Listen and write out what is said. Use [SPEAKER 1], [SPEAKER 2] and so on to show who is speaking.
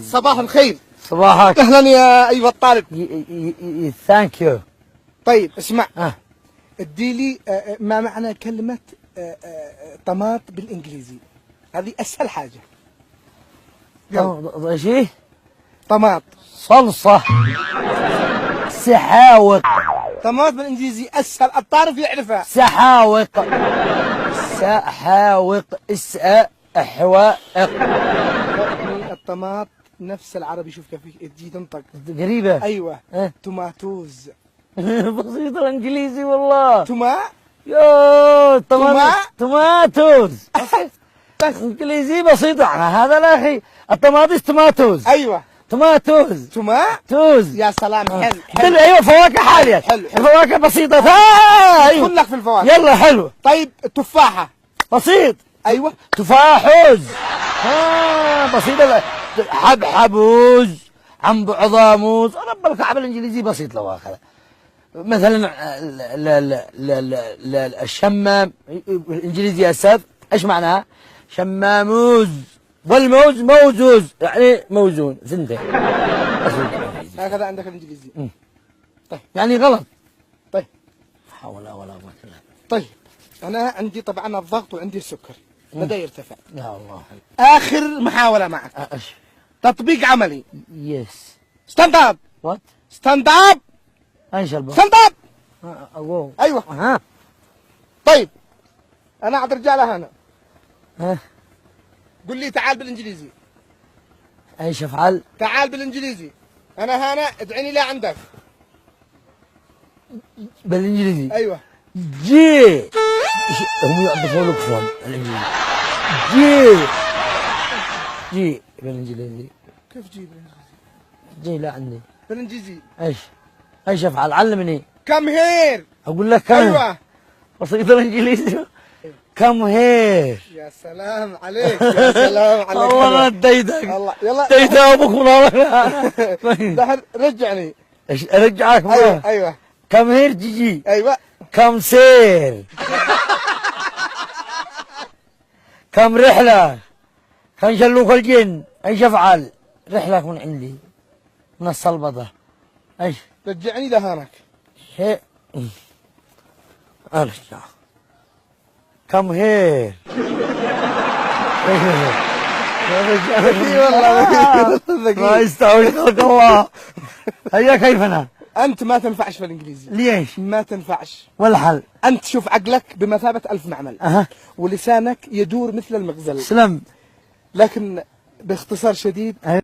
[SPEAKER 1] صباح الخير.
[SPEAKER 2] صباحك.
[SPEAKER 1] اهلا يا ايها الطالب.
[SPEAKER 2] Thank you.
[SPEAKER 1] طيب اسمع، ادي لي ما معنى كلمة طماط بالانجليزي؟ هذه اسهل حاجة. يلا.
[SPEAKER 2] ايش هي؟
[SPEAKER 1] طماط.
[SPEAKER 2] صلصة، سحاوق.
[SPEAKER 1] طماط بالانجليزي اسهل، الطارف يعرفها.
[SPEAKER 2] سحاوق، سحاوق، اسأ احوائق.
[SPEAKER 1] ابني الطماط نفس العربي، شوف كيف تجي تنطق.
[SPEAKER 2] قريبة.
[SPEAKER 1] ايوه.
[SPEAKER 2] إيه؟
[SPEAKER 1] tomatoes.
[SPEAKER 2] بسيط الانجليزي والله.
[SPEAKER 1] toma
[SPEAKER 2] يو طماط. tomatoes.
[SPEAKER 1] بس.
[SPEAKER 2] انجليزي بسيط هذا لا اخي، الطماطيس tomatoes.
[SPEAKER 1] ايوه.
[SPEAKER 2] tomatoes.
[SPEAKER 1] toma
[SPEAKER 2] toes.
[SPEAKER 1] يا سلام، حلو.
[SPEAKER 2] حلو، ايوه، فواكه حاليا.
[SPEAKER 1] حلو، حلو.
[SPEAKER 2] الفواكه بسيطة، ايوه.
[SPEAKER 1] ادخل لك في الفواكه.
[SPEAKER 2] يلا حلو.
[SPEAKER 1] طيب التفاحة.
[SPEAKER 2] بسيط.
[SPEAKER 1] ايوه.
[SPEAKER 2] تفاحوز، بسيطة، حبحبوز، عم عظاموز، رب الكعبة الانجليزي بسيط. لو اخذ مثلا الشمام الانجليزي يا استاذ، ايش معناها؟ شماموز، والموز موزوز، يعني موزون ثنتين، بسيط الإنجليزي.
[SPEAKER 1] هكذا عندك الانجليزي.
[SPEAKER 2] يعني غلط.
[SPEAKER 1] طيب.
[SPEAKER 2] حول ولا قوة الا بالله.
[SPEAKER 1] طيب انا عندي طبعا الضغط وعندي السكر بدا يرتفع.
[SPEAKER 2] يا الله.
[SPEAKER 1] اخر محاولة معك.
[SPEAKER 2] ايش؟
[SPEAKER 1] تطبيق عملي.
[SPEAKER 2] Yes.
[SPEAKER 1] Stand up.
[SPEAKER 2] What?
[SPEAKER 1] Stand up.
[SPEAKER 2] ايش الباب؟
[SPEAKER 1] Stand up.
[SPEAKER 2] أوه.
[SPEAKER 1] ايوه.
[SPEAKER 2] ها.
[SPEAKER 1] طيب انا عاد لها هنا.
[SPEAKER 2] ها.
[SPEAKER 1] قل لي تعال بالانجليزي.
[SPEAKER 2] ايش افعل؟
[SPEAKER 1] تعال بالانجليزي، انا هنا، ادعيني لا عندك.
[SPEAKER 2] بالانجليزي؟
[SPEAKER 1] ايوه.
[SPEAKER 2] جي، هم يعرفوا لك الانجليزي، جي جي بالانجليزي.
[SPEAKER 1] كيف جي بالانجليزي؟
[SPEAKER 2] جي لا عندي.
[SPEAKER 1] بالانجليزي.
[SPEAKER 2] ايش افعل؟ علمني.
[SPEAKER 1] Come here.
[SPEAKER 2] اقول لك come.
[SPEAKER 1] ايوه.
[SPEAKER 2] بسيط الانجليزي، come here.
[SPEAKER 1] يا سلام عليك، يا سلام عليك.
[SPEAKER 2] الله ما اديتك.
[SPEAKER 1] الله، يلا.
[SPEAKER 2] اديت ابوك من
[SPEAKER 1] دحين رجعني.
[SPEAKER 2] ايش ارجعك؟
[SPEAKER 1] ايوه ايوه.
[SPEAKER 2] Come here جي جي.
[SPEAKER 1] ايوه.
[SPEAKER 2] Come سير، كم رحلة، كم شلوك الجن، ايش افعل؟ رحلة من عندي من السلبطة، ايش؟
[SPEAKER 1] رجعني لهانك.
[SPEAKER 2] شيء ارجع، come here.
[SPEAKER 1] ذكي والله.
[SPEAKER 2] ما
[SPEAKER 1] ذكي.
[SPEAKER 2] يستوي خلق الله، هيا كيفنا؟
[SPEAKER 1] انت ما تنفعش في الانجليزي.
[SPEAKER 2] ليش؟
[SPEAKER 1] ما تنفعش.
[SPEAKER 2] والحل؟
[SPEAKER 1] انت شوف، عقلك بمثابة ألف معمل. ولسانك يدور مثل المغزل.
[SPEAKER 2] سلم.
[SPEAKER 1] لكن باختصار شديد.
[SPEAKER 2] أيوه.